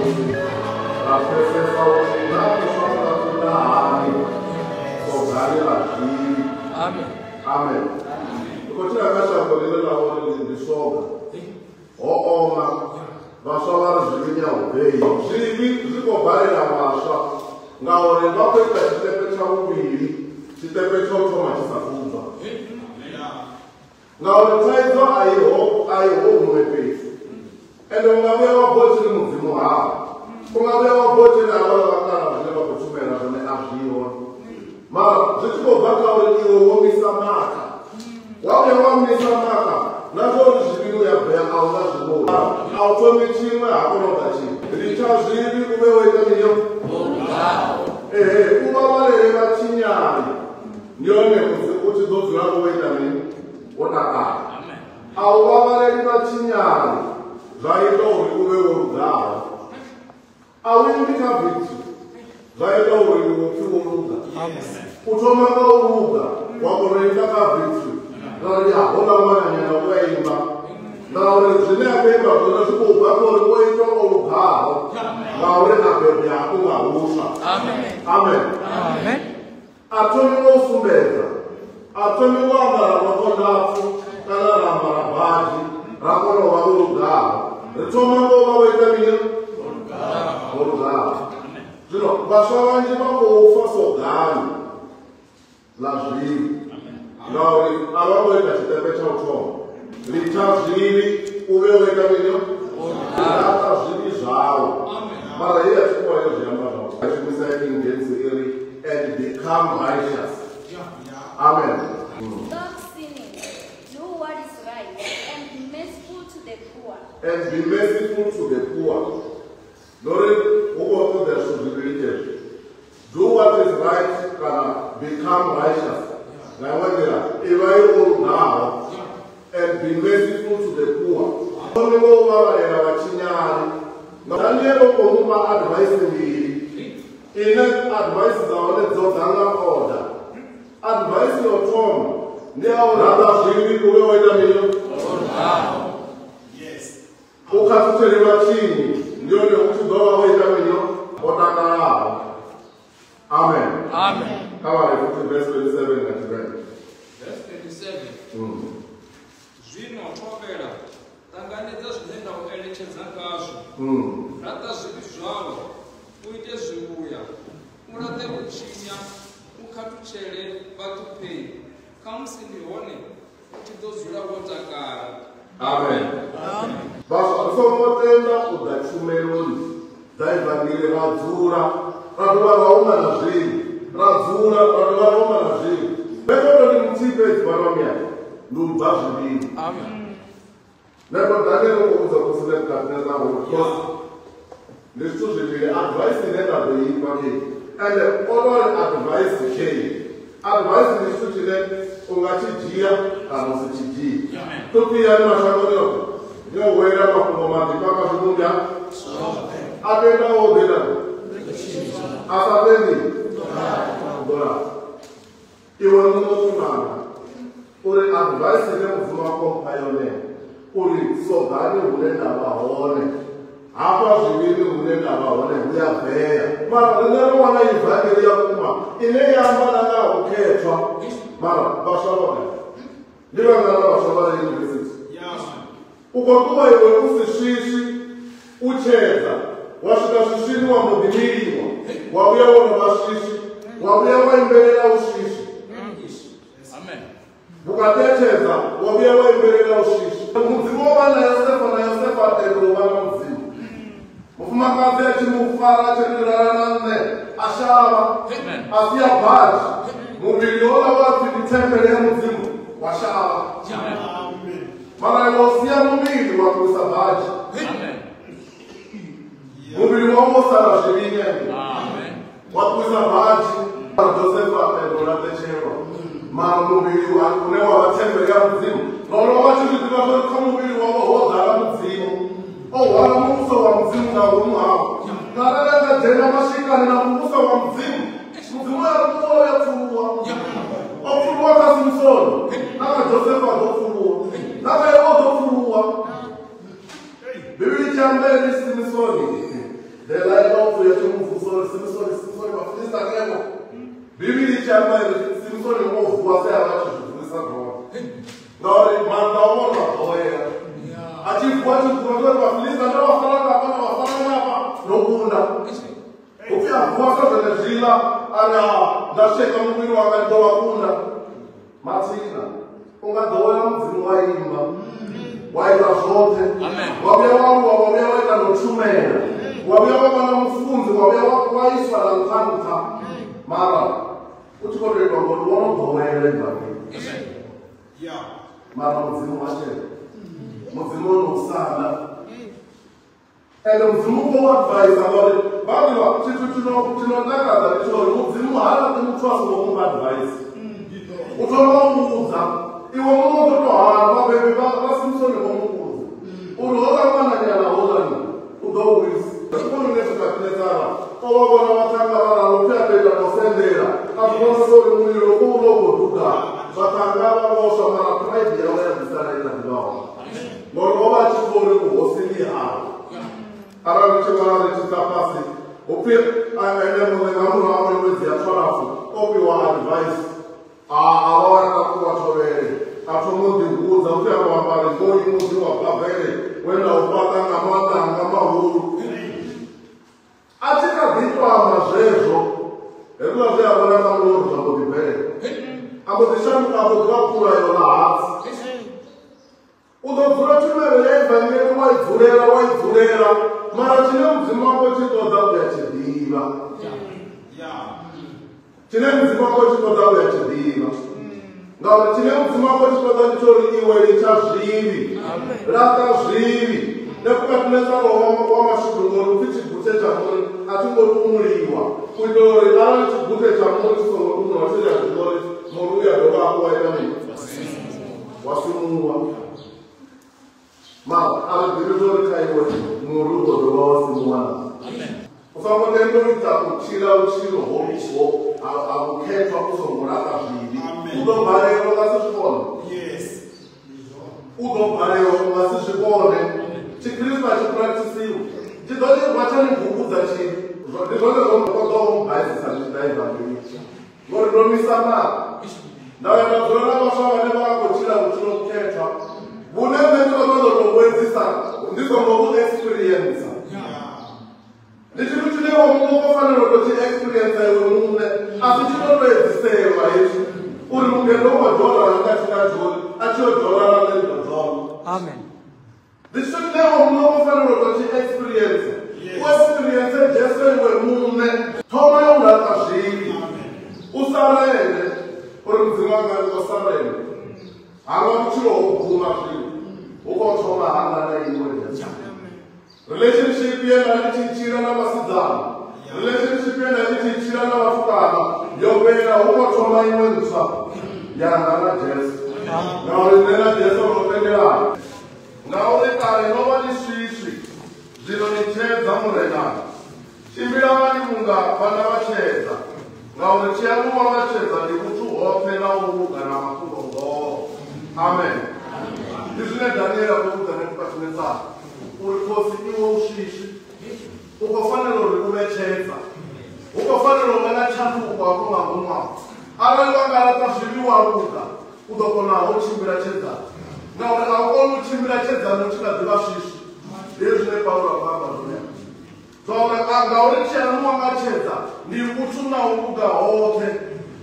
ṋamusi ra pfesesa uri na vhuswa vha ṱoḓa hani sogani ḽa zwivhi. Amen. Amen. Ri khou tshila kha shango ḽine ḽa vha uri ndi soga, ho oma, vhaswa vha ri zwivhi ni a u bei. Zwivhi zwi khou balela vhaswa ngauri vha khou ita tshiṱepe tsha vhuvhili, tshiṱepe tsha u thoma tshi sa bva. Ngauri thaidzo a iho huṅwe fhethu. Ende u nga vhuya wa bva u tshi ri Mudzimu haho, u nga vhuya wa bva u tshi ri havhaḽa vhakalaha zwine vha khou shumela zwone a zwiho. Mara zwi tshi khou bva kha uri iwe wo misa makha, wa vhuya wa misa makha na zwa uri zwivhili u ya bea a u nga zwi vhoni. A u thomi tshiṅwe ha kona u ḓa tshiṅwe. Litsha zwivhi u vhe wo ita mini? Ehe, u vhavhalele vhatshinyali, ndi hone u tshi ḓo dzula wo ita mini? Wo takala. A u vhavhaleli vhatshinyali zwa ita uri u vhe wo lugaho. A u imbi kha vitsi zwa ita uri u pfi wo luga. U thoma nga u luga wa kona u imba kha vitsi ngauri ya houḽa ṅwananyana u a imba, ngauri zwine a khou imba zwone zwi khou bva kha uri o itwa o lugaho, ngauri a bebwa hafhu nga huswa. Amen. A thomi nga u sumbedza, a thomi u ambara rokho ndapfu kana ra ambara badzhi ra kona u vha vho lugaho. Ri thoma nga u vha vho ita mini? Vho lugaho. Zwino vhaswa vhanzhi vha khou fa sogani ḽa zwivhi ngauri a vha ngo ita tshiṱepe tsha u thoma. Litsha zwivhi u vhe wo ita mini? Laṱa zwivhi zwau. Mara heyi ya tshikhuwa yo zwi amba zwavhuḓi. A shumisa King James i ri and become righteous. Amen. Stop sinning, do what is right, and be merciful to the poor. And be merciful to the poor. Ndori hu khou ṱoḓea zwithu zwivhili khezwi. Do what is right kana become righteous. Nga iṅwe nḓila, ivha i o lugaho and be merciful to the poor. Thomi ngo u vhavhalela vhatshinyali. Daniel o khou mufha advice mbili, ine advice dza hone dzo ḓa nga order. Advice yo thoma ndi ya u laṱa zwivhi u vhe wo ita mini? U khathutshele vhatshinyi, ndi hone u tshi ḓo vha wo ita mini? O takalaho. Amen. Amen. Kha vhale futhi verse 27 nga Tshivenḓa. Verse 27. Zwino thovhela, ṱanganedza zwine nda u eletshedza ngazwo. Laṱa zwivhi zwau, u ite zwivhuya, u laṱe vhutshinya, u khathutshele vhaṱhuphei. Khamusi ndi hone u tshi ḓo dzula wo takala. Amen. Vhaswa ri songo tenda u ḓa tshumeloni dza ivangeli ra dzula ra dovha ra huma na zwivhi, ra dzula ra dovha ra huma na zwivhi. Metodo ndi muthihi fhedzi vhana vha muyani, ndi u bva zwivhini. Amen. Nepo Daniel o vhudza khosi Nebukadnezar uri khosi ndi zwithu zwivhili, advice ine nda ḓo ifha kei, ende o no ri advice kei. Advice ndi tshithu tshine u nga tshi dzhia kana u si tshi dzhie. Ṱhuphi yani mashangoni oṱhe yo wela mafhungo maḓifha kha zwivhumbwa a tendaho o ḓo ita a sa tendi u ḓo laṱwa. Iwe muṋe u nanga uri advice ine Mudzimu a khou mpha yone uri sogani hune nda vha hone, hafha zwivhili hune nda vha hone hu ya bvea. Mara riṋe ro wana ivangeli ya vhukuma ine ya amba na nga ha vhukhethwa. Mara vhaswa vha gai? Ndi vhangana vhaswa vha re yunivesithi? U khou ṱuwa iwe u si swiswi, u tshedza, wa swika swiswini wa mbo ḓi miliwa, wa vhuya wo no vha swiswi, wa vhuya wa imbelela u swiswi. Vhukati ha tshedza wa vhuya wa imbelela u swiswi. Mudzimu o vha na Yosefa, na Yosefa a tenda u vha na Mudzimu. Mufumakadzi a tshi mu fara a tshi ri lala na nṋe, a shavha, a sia badzhi. Muvhili houḽa wa pfi ndi thembele ya Mudzimu, wa shavha. Mara iwe u sia muvhili wa ṱuwisa badzhi. Muvhili wau wo sala zwivhini henefho. Wa ṱuwisa badzhi. Josefa a tenda u laṱetshelwa. Mara muvhili une wa vha thembele ya Mudzimu, ngauri o vha tshi zwi ḓivha zwauri kha muvhili wawe ho ḓala Mudzimu. O hwala muvhuso wa Mudzimu nga ngomu hawe. Arali a nga dzhena mashikani na muvhuso wa Mudzimu, Mudzimu a ri ṱuwa ya pfuluwa. O pfuluwa kha Simsoni, na kha Josefa a ḓo pfuluwa, na kha iwe o ḓo pfuluwa. Bivhili tshi amba iri Simsoni amba uri Simsoni o vuwa se a vha tshi zwi vuwisa zwone. Ngauri maanḓa o vhona ḓowela. A tshi vuwa tshi vuwa uri Vhafilista ndo vha fara nga hafha na vha fara nga hafha ndo kunda. Upfi a vuwa sa zwenezwiḽa a ri nda sheka muvhili wanga ndi ḓo vha kunda. Mathina u nga ḓowela Mudzimu wa imba wa ita zwoṱhe, wa vhuya wa aluwa, wa vhuya wa ita no tshumela, wa vhuya wa vha na mufunzi, wa vhuya wa iswa na nṱha nṱha, mara u tshi khou tou itwa ngori wo no ḓowela ivangeli. Mara Mudzimu wa tshela, Mudzimu o no sala. Ende Mudzimu u khou advisa ngori vha ḓivha tshithu tshino takadza ndi tsho uri Mudzimu ha laṱi muthu a songo mu advise. U thoma u muvhudza iwe muṅwe u ḓo tou hana, vhabebi vha Simsoni vho mu vhudza uri houḽa ṅwananyana houḽani u ḓo wisa. Tshikolo Nebukadnezara o vha vhona vhaṱhannga vhararu pfi a tou ita na u sendela, a zwi vhona uri mulilo u ḓo khou duga, vhaṱhannga vha vhoswa, mara pride yawe ya ḓi sala i kha ḓi vha hone ngori o vha a tshi pfa uri vhuhosini hawe. Arali tshi vhala ri tshi tsa fhasi hu pfi ene muṋe nga murahu ha miṅwedzi ya 12 o fhiwa advice. A vha wana takuwa thovhele a thoma u ḓihudza upfi a vho amba ri ngoyu muḓi wa Babele we nda u fhaṱa nga maanḓa anga mahulu. A tshi kha ḓi to amba zwezwo hezwiḽa zwe a vhona nga muloro zwa mbo ḓi bvelela, a mbo ḓi shanduka a mbo ḓi vha phulayo ḽa hatsi. U ḓo dzula tshumelo ya ivangeli wa i dzulela, mara tshine Mudzimu wa khou tshi ṱoḓa u ya tshi ḓivha. Tshine Mudzimu wa khou tshi ṱoḓa u ya tshi ḓivha. Ngauri tshine Mudzimu wa khou tshi ṱoḓa ndi tsho uri iwe litsha zwivhi, laṱa zwivhi. Nebukadnezara wa mashudu ngori upfi tshiguthe tsha muri a tshi ngo tumuliwa, u itela uri arali tshiguthe tsha muri tshi songo tumuliwa tshi ya ḓivha uri muri u ya dovha hafhu wa ita mini, wa simuwa. Mara a ri ḓivhi zwa uri kha iwe muri u ḓo dovha wa simuwa na. U songo tenda u ita u tshila vhutshilo hovhu ha vhukhethwa u songo laṱa zwivhi. U ḓo balelwa u nga si zwi kone. U ḓo balelwa u nga si zwi kone. Tshikristu a tshi practisiwi, tshi ḓo ḽi tsha ni gugudza tshivhi. Ndi zwone zwo ṱoḓaho mbaisisa ndi tshi ḓa ivangeli ngori ndo misa maṱo nda ya nda dzula na vhaswa vhane vha khou tshila vhutshilo vhukhethwa vhune nṋe ndi khou ṱoḓa u tou vhuedzisa ndi songo vhu experience. Ndi tshithu tshine iwe muṋe u khou fanela u tou tshi experience iwe muṋe, a si tshi tou edziselwa hezwi uri mugendo u khou dzhola na nga tshi nga dzholi a tshi yo dzhola na nṋe ndi ḓo dzhola. Amen. Ndi tshithu tshine iwe muṋe u khou fanela u tou tshi experience. U experience Jesu iwe muṋe. Thoma ya u laṱa zwivhi, u sa rende uri Mudzimu wanga ndi khou sa rende. Hanga vhutshilo ho guma zwino, hu khou thoma hanga na iwe Jesu. Relationship ye nda ndi tshi tshila na vhasidzana, relationship ye nda ndi tshi tshila na vhatukana yo fhela, hu khou thoma iṅwe ntswa yanga na Jesu. Ngauri nṋe na Jesu ro tendelana. Ngauri kale no vha ni swiswi, zwino ni tshedza Murenani. Tshimbilani vhunga vhana vha tshedza, ngauri tshialuwa nga tshedza ndi vhuthu hoṱhe na u luga na mafhungo ngoho. Amen. Ndi zwine Daniel a khou vhudza Nebukadnezara uri khosi iwe u swiswi, u khou fanela uri u vhe tshedza, hu khou fanela u vha na tshanduko hafho nga ngomu hafho. Arali wa nga laṱa zwivhi wa luga, u ḓo kona u tshimbila tshedzani, ngauri a u koni u tshimbila tshedzani u tshi kha ḓi vha swiswi. Ndi hezwi zwine Paulo a khou amba zwone. Ngauri tshialuwa nga tshedza ndi vhuthu na u luga hoṱhe.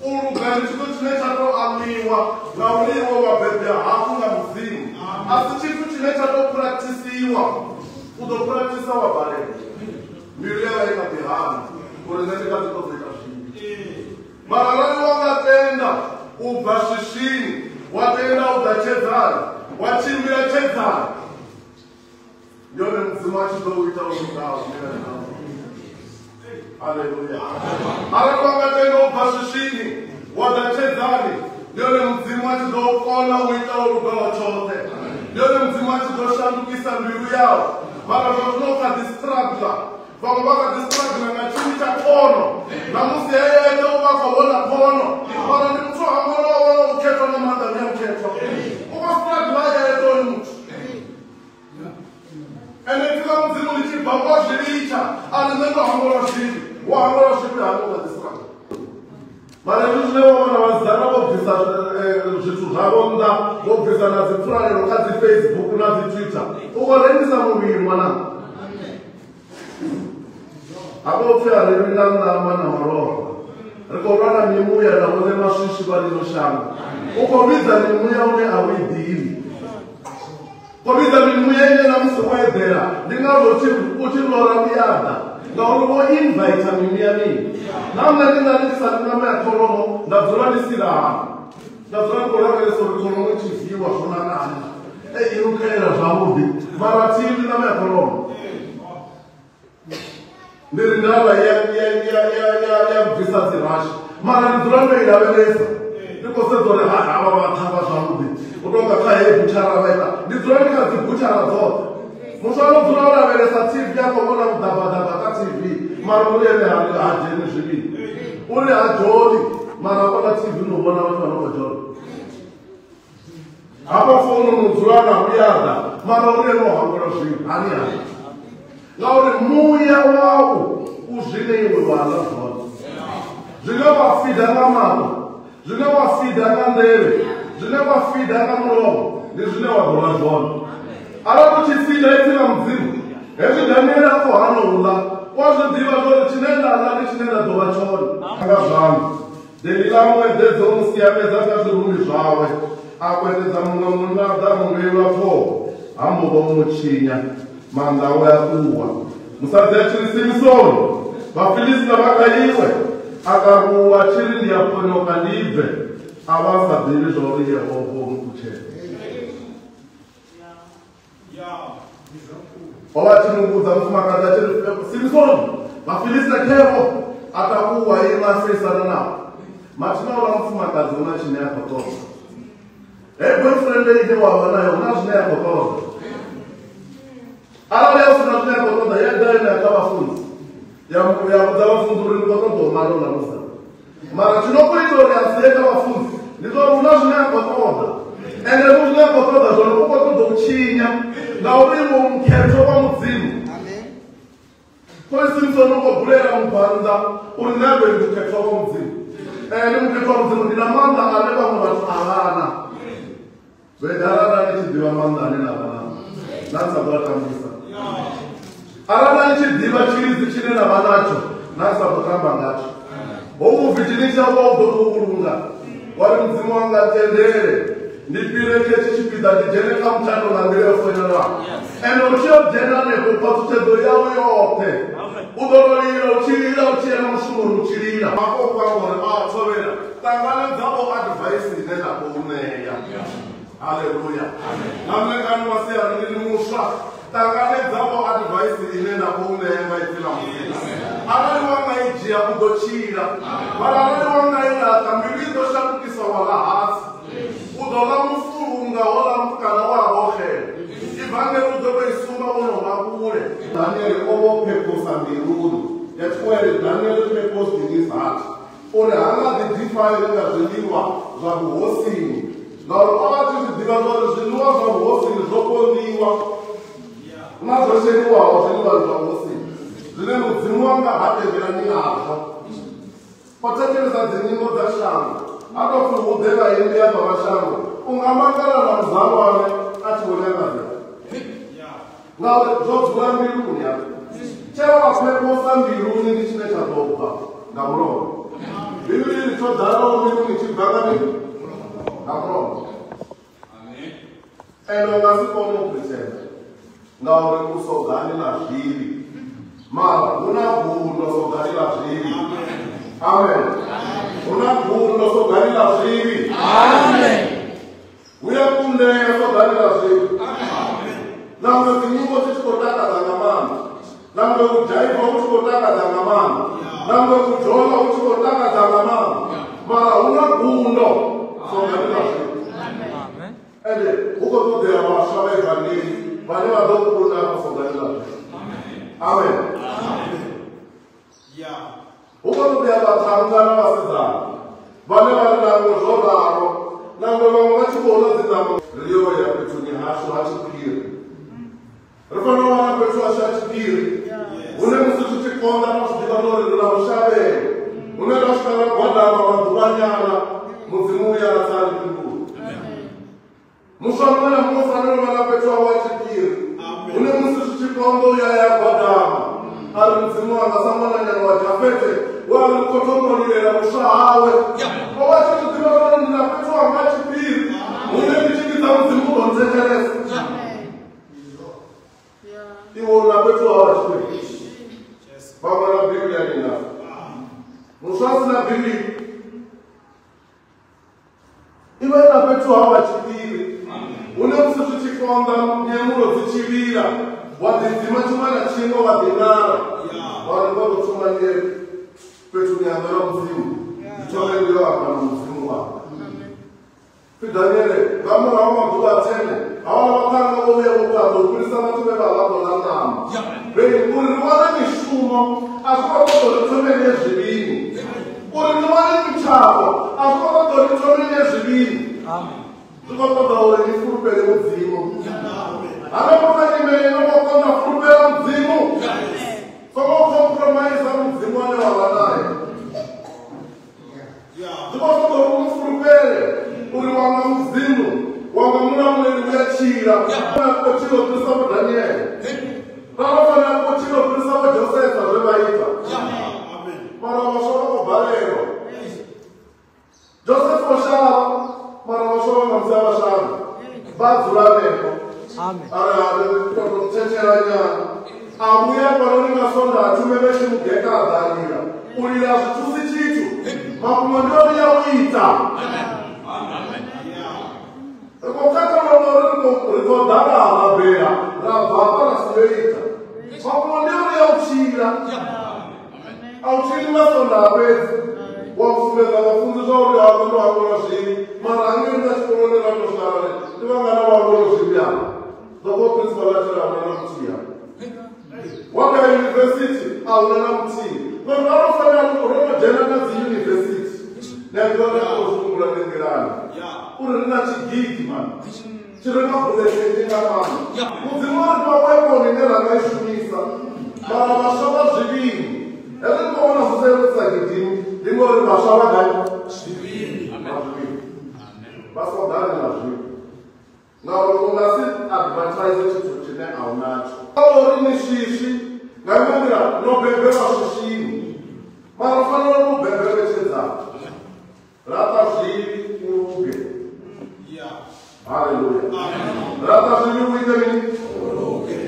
U luga ndi tshithu tshine tsha tou amiwa ngauri iwe wa bebwa hafhu nga Mudzimu, a si tshithu tshine tsha tou practisiwa. U ḓo practisa wa balelwa, mbilu yavha i kha ḓi hana uri nṋe ndi kha ḓi ṱoḓa ita zwivhi. Mara arali wa nga tenda u bva swiswini, wa tenda u ḓa tshedzani, wa tshimbila tshedzani, ndi hone Mudzimu a tshi ḓo u ita uri u nga. Haleluya. Arali wa nga tenda u bva swiswini wa ḓa tshedzani, ndi hone Mudzimu a tshi ḓo kona u ita u lugaho tshoṱhe. Ndi hone Mudzimu a tshi ḓo shandukisa mbilu yau. Mara zwa zwino u kha ḓi struggle, vhaṅwe vha kha ḓi struggle nga tshini tsha khono, na musi heyo u vha khou vhona khono, mara ndi muthu a ngono vhona vhukhethwa na maanḓa a mukhethwa, u khou struggle a yeto ni muthu. Ende ipfi ḽa Mudzimu ḽi tshi bva wa zwi litsha, a ri nṋe ndo hangwelwa zwivhi, wa hangwelwa zwivhi hani u kha ḓi struggle. Mara hezwi zwine vha vhona vhasidzana vho bvisa zwithu zwavho nnḓa, vho bvisa na dzi pfulalelo kha dzi Facebook na dzi Twitter, u khou rengisa muvhili ṅwananga. Hafho pfhi a ri lwi na ṋama na malofha, ri khou lwa na mimuya na vhone maswiswi vha ḽino shango. U khou vhidza mimuya une a u i ḓivhi, khou vhidza mimuya ine na musi wo eḓela ndi ngazwo u tshi lora ndi a ḓa, ngauri vho invita mimuya mivhi. Na nṋe ndi nga ndi sa ṋama ya kholomo nda dzula ndi silahana, nda dzula ndi khou lavhelesa uri kholomo i tshi viwa zwo nakana, i nukhelela zwavhuḓi, mara thi ḽi ṋama ya kholomo. Ndi ri ndavha ya bvisa dzi rashi, mara ndi dzula ndo i lavhelesa ndi khou sedza uri havha vha ṱhavha zwavhuḓi, u tonga kha heyi butshara vha ita, ndi dzula ndi kha dzi butshara dzoṱhe. Muthu ano dzula o lavhelesa TV a khou vhona vhuḓabaḓaba kha TV, mara uri ene ha dzheni zwivhili, uri ha dzholi, mara hafhaḽa TV no vhona vhathu vha no khou dzhola. Hafha founu no dzula na vhuyaḓa, mara uri ene o hangwela zwivhi hani hani, ngauri muya wau u zwine iwe wa ḽa zwone, zwine wa fida nga maṱo, zwine wa fida nga nḓevhe, zwine wa fida nga mulomo, ndi zwine wa ḓo ḽa zwone. Arali u tshi fida ipfi ḽa Mudzimu, hezwi Daniele a khou hana u ḽa, u a zwi ḓivha zwauri tshine nda ḽa ndi tshine nda ḓo vha tshone. Nga zwanḓa Delila mueḓedza o mu siamedza kha zwirumbi zwawe, a kwetedza muṅwe munna a ḓa a mu vheula ṱhoho, ha mbo vha u mu tshinya, maanḓa awe a ṱuwa. Musadzi a tshi ri, Simisoni, Vhafilisita vha kha iwe! A karuwa a tshi ri, ndi a ponyoka ndi bve, a vha a sa ḓivhi zwauri Yehova o mu ṱutshela. O vha a tshi mu vhudza mufumakadzi a tshi ri, Simisoni, Vhafilisita khevho! A takuwa ima a seisana navho. Mathina uḽa mufumakadzi hu na tshine a khou ṱoḓa. Hei boyfriend ine wa vha nayo hu na zwine a khou ṱoḓa. Arali a si na zwine a khou ṱoḓa, ya ḓa ine ya kha vhafunzi, ya vhudza vhafunzi uri ndi khou ṱoḓa u mala uḽa musidzana. Mara tshi no khou ita uri a si ye kha vhafunzi ndi zwa uri hu na zwine a khou ṱoḓa, ende hu zwine a khou ṱoḓa zwone u khou ṱoḓa u tshinya, ngauri iwe u mukhethwa wa Mudzimu. Khosi Simisoni u khou bulela mubvannḓa uri nṋe ndi mukhethwa wa Mudzimu. Ndi mukhethwa wa Mudzimu, ndi na maanḓa ane vhaṅwe vhathu a vha na. Arali ni tshi ḓivha maanḓa ane na vha nao, na sa ḓo a tambisa. Arali ni tshi ḓivha tshilidzi tshine na vha natsho, na sa ḓo tamba ngatsho. Hohu vhidzhinisha wa u ḓo tou vhulunga, wa ri Mudzimu wanga tendele ndi fhire khetshi tshipiḓa ndi dzhene kha mutshato nga nḓila yo fanelaho. Ende u tshi yo dzhena hanefho phaṱhutshedzo yau yoṱhe, u ḓo to lila u tshi lila u tshi ya na mushumoni u tshi lila. Hafho u khou amba uri a thovhela, ṱanganedza vho advice ine nda khou ṋea. Haleluya. Na nṋe nga ano masiari ndi muswa, ṱanganedza vho advice ine nda khou ṋea nga ipfi ḽa Mudzimu. Arali wa nga i dzhia u ḓo tshila, mara arali wa nga i laṱa, mbilu i ḓo shandukisa wa ḽa hatsi. U ḓo ḽa mufulunga hoḽa mutukana wa vha o xela. Ivangeli u ḓo tou i sumba wo no vha kule. Daniele o vho pheposa mbiluni. That's why Daniel purposed in his heart. Uri ha nga ḓi defile nga zwiḽiwa zwa vhuhosini, ngauri o vha tshi zwi ḓivha zwauri zwiḽiwa zwa vhuhosini zwo konḓiwa na zwo sheliwaho zwiḽiwa zwa vhuhosini zwine Mudzimu wanga ha tendelani nazwo. O thetshelesa dzinyimbo dza shango, a tou pfi hu ḓe vhaimbi afha vha shango, u nga mangala na muzalwane a tshi vho nyangadzela, ngauri zwo dzula mbiluni hafho. Tshe wa pheposa mbiluni ndi tshine tsha ḓo bva nga mulomo. Bivhili ri tsho ḓalaho mbiluni tshi bva nga mini? Nga mulomo. Ende u nga si kone u pretenda ngauri u sogani ḽa zwivhi, mara hu na gundo sogani ḽa zwivhi. Amen. Hu na gundo sogani ḽa zwivhi. Amen. Hu ya kundea sogani ḽa zwivhi. Nangwe dzinyimbo dzi tshi khou takadza nga maanḓa, nangwe u dzhaiva hu tshi khou takadza nga maanḓa, nangwe u dzhola hu tshi khou takadza nga maanḓa, mara hu na gundo sogani ḽa zwivhi. Ende hu khou ṱoḓea vhaswa vha ivangeli vhane vha ḓo kunda afha sogani ḽa zwivhi. Amen. Hu khou ṱoḓea vhaṱhannga na vhasidzana vhane vha ri nangwe zwo ralo, nangwe vhaṅwe vha tshi khou ḽa dziṋama, ri yo ya fhethuni hashu ha tshiphiri. Ri fanela u wana fhethu hashu ha tshiphiri hune musi zwi tshi konḓa ra zwi ḓivha uri ri na vhushavhelo, hune ra swika ra gwadama maḓuvha Maḓuvhanyana Mudzimu uya a tsa fhindula. Muswa muṅwe na muṅwe u fanela u vha na fhethu hawe ha tshiphiri hune musi zwi tshi konḓa u ya ya gwadama a ri Mudzimu wanga sa ṅwananyana wa Jafete we a ri u khou thoma u lilela vhuswa hawe. O vha tshi zwi ḓivha uri ndi na fhethu hanga ha tshiphiri hune ndi tshi vhidza Mudzimu u ḓo nthetshelesa. Iwe u na fhethu hawe ha tshiphiri. Vhaṅwe na Bivhili ya nina. Muswa a si na Bivhili i vha i na fhethu hawe ha tshiphiri hune musi zwi tshi konḓa nyemulo dzi tshi vhila wa ḓidzima tshiṅwe na tshiṅwe wa ḓiṅala wa ri vha ḓo thoma nge fhethu ni amba na Mudzimu ndi thome ndi yo amba na Mudzimu wanga. Pfi Daniele nga murahu ha maḓuvha a 10 havhaḽa vhaṱhannga vho vhuya vho phanḓa u fhirisa vhathu vhe vha vha vho ḽa ṋama. Uri ri wane mishumo a zwi khou ṱoḓa uri thome ni ye zwivhini. Uri ni wane mitshato a zwi khou ṱoḓa uri thome ni ye zwivhini. Zwi khou ṱoḓa uri ni fulufhele Mudzimu. Hanefho kha nyimele ino khou konḓa fulufhela Mudzimu. Songo compromise Mudzimu ane wa vha nae. Zwi khou ṱoḓa uri u fulufhele uri wanga Mudzimu wanga mulamuleli u ya tshila. Khou tshila u fhirisa vho Daniele. Ra vha fanela khou tshila u fhirisa vho Josefa zwe vha ita. Mara vhaswa vha khou balelwa. Josefa o shavha, mara vhaswa vha nga musi a vha shavhi. Vha dzula hanefho. A ri ha ri tou nyana. A vhuya fhanoni nga Sondaha tshumelo i tshi mu geka a ḓa a lila. U lila a zwi thusi tshithu. Mafhungo ndi uri ya u ita. Ri khou katela uri ri khou ḓa ra rabela ra bva hafha ra si yo ita. Mafhungo ndi uri ya u tshila. A u tshili nga Sondaha fhedzi. Wa sumbedza vhafunzi zwa uri haṋu ndo hangwelwa zwivhi mara hangei nṋa tshikoloni ra tou swika ra ri ndi vhangana vho hangwelwa zwivhi afha. Ḓo vho principal a tshi ri a huna na muthihi afha. Wa kha yunivesithi a huna na muthihi. Ngori vha ro fanela ro no dzhena kha dzi yunivesithi. Ndi a ḓivha uri a khou zwi humbula ndi nḓilani. Uri ri na tshigidi mani tshi re na bulete nnzhi nga maanḓa. Mudzimu o ri fha weapon ine ra nga i shumisa mara vhaswa vha zwivhini. Hezwi ni khou vhona mvuseledzo dzi sa gidimi ndi ngori vhaswa vha gai? Zwivhini. Vha soḓani na zwivhi. Ngauri u nga si advertise tshithu tshine a u natsho. Uri ni swiswi nga iṅwe nḓila no bebelwa swiswini. Mara u fanela uri u bebelwe tshedzani. Laṱa zwivhi u luge. Haleluya. Laṱa zwivhi u ite mini? U luge.